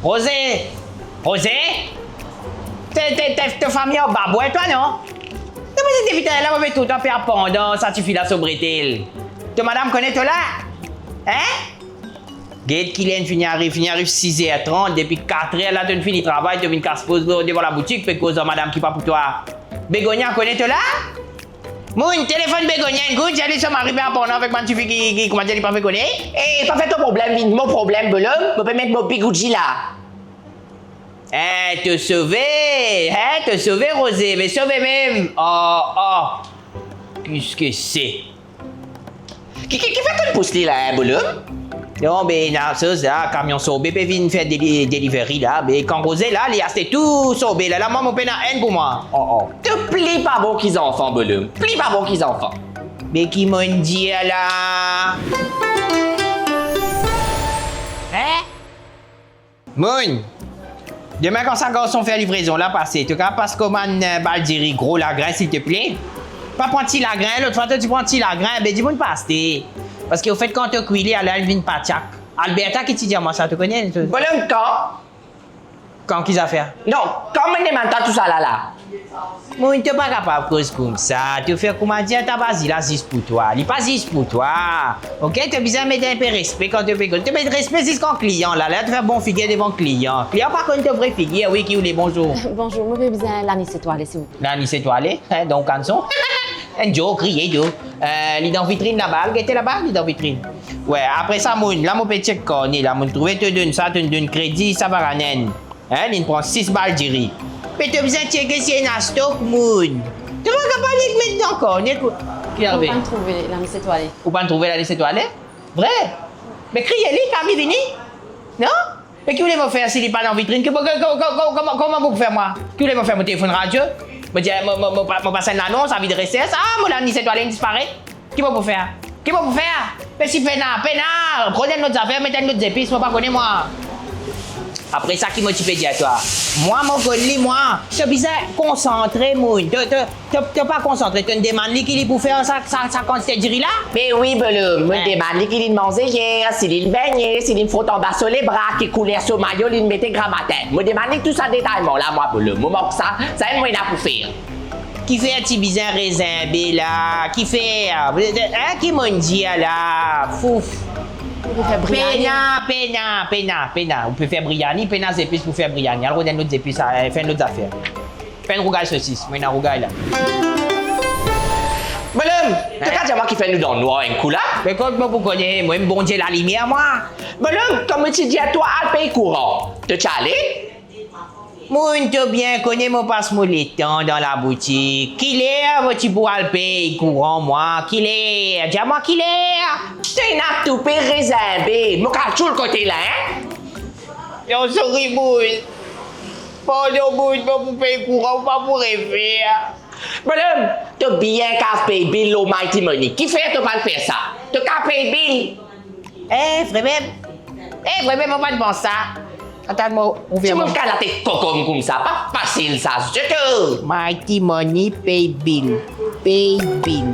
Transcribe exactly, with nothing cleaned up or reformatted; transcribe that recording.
Roze! Roze! To, to, to, to fami anba bwa twa, non? Non, me depi taler la, mo pe trouv twa pe apandan sa tifi la so bretel. To madam kone to la? Hein? Get kiler inn fini ariv, fini ariv siz er trant, depi kat er la to inn fini travay, to vinn kas poz devan laboutik, pe koz ar madam ki pa pou twa. Begonia kone to la? Moun, telefonn Begonia enn kout, dir li so mari pe apandan avek bann tifi ki, ki, koumadir li pa pe kone. Eh, pa fer to problem vinn mo problem, bolom, mo pe met mo bigouji la. Eh, to sove, eh, to sove, Roze, me sove mem. Oh, oh. Qu'est-ce que c'est? Ki, ki, ki fer to'nn pous li la, hein, bolom? Non, be, ena soz la, kamion sorbe pe vinn fer deli-, delivery la, be, kan Roze la, li aste tou sorbe la, la, mwa, mo pena enn pou mwa. Oh, oh. To pli pa bon ki zanfan, bolom. Pli pa bon ki zanfan. Be ki mo'nn dir la? Hein? Moun, demin kan sa garson fer livrezon la pase, to kapav pas komann, eh, bal diri gro lagrin, silteple? Pa pran ti lagrin, lot fwa to ti pran ti lagrin, be dimoun pa aste. Parski ofet kan to kwi li, ala li vinn patiak. Alberta ki ti dir mwa sa, to kone? Bolom, kan? Kan ki zafer? Non, kan mo'nn demann twa tousala la? Moun, to pa kapav koz koumsa. To fer koumadir ta bazi la zis pou twa. Li pa zis pou twa. Ok, to bizin met enpe respe kan to pe koz. To met respe zis kan klian la, la to fer bon figir devan klian. Klian pa konn to vre figir, wi, ki oule, bonzour. Bonzour, mo pe bizin Lani Setwale, silvouple. Lani Setwale? Hein, dan kanson? Enn djo, kriye djo. Eh, li dan vitrin laba, al gete laba, li dan vitrin. Wi, apre sa, moun, la mo pe chek karne la, mo'nn trouve to donn sa, to'nn donn kredi, sa pa rann enn. Hein, li'nn pran sis bal diri. Me to bizin cheke si ena stok, moun. To pa kapav nek met dan karne, kou-, ki arive? Mo pa'nn trouve Lani Setwale. Ou pa'nn trouve Lani Setwale? Vre? Me kriye li, kami vini. Non? Me ki oule mo fer si li pa dan vitrin? Ki mo, ko-, ko-, ko-, ko-, kouma, kouma mo pou fer mwa? Ki oule mo fer, mo telefonn radio? Mo dir, mo, mo, mo pa-, mo pas enn lanons, avi de resers, ah, mo Lani Setwale inn disparet. Ki mo pou fer? Ki mo pou fer? Pe si pena, pena, pran enn lot zafer, met enn lot zepis, mo pa kone mwa. Apre sa ki mo ti pe dir twa? Mwa, mo konn li, mwa. To bizin konsantre, moun. To, to, to, to pa konsantre, to'nn demann li ki li pou fer sa, sa, sa kantite diri la? Me wi, bolom, mo demann li ki li'nn manze yer, si li'nn begne, si li'nn frot anba so lebra, ki kouler so mayo li'nn mete gramatin. Mo demann li tou sa detayman la, mwa, bolom. Mo mank sa, sa enn mo ena pou fer. Kifer ti bizin rezinbe la? Kifer? Hein, ki mo'nn dir la? Fouf. Ou pou fer briani. Pena, pena, pena, pena. Ou pe fer briani, pena zepis pou fer briani. Al rod enn lot zepis, eh, fer enn lot zafer. Fer enn rougay sosis, mo ena rougay la. Bolom, to kapav dir mwa kifer nou dan nwar enn kou la? Me kot mo pou kone, mwa, mo Bondie lalimier, mwa. Bolom, kouma ti dir twa al pey kouran, to ti ale? Moun, to bien kone mo pas mo letan dan laboutik. Kiler mo ti pou al pey kouran mwa? Kiler? Dir mwa kiler? To ena tou pe rezinbe, mo kav tchoul kote la, hein? Yo, sori, bouz. Pardon, bouz, mo pou pey kouran, mo pa pou refer. Bolom, to bien kav pey bil lor Mighty Money. Kifer to pa'nn fer sa? To kav pey bil. Eh, vremem? Eh, vremem, mo pa'nn pans sa. Atann, mo ouver. Ti mo kav latet kokom koumsa, pa fasil sa ditou. Mighty Money, pey bil. Pey bil.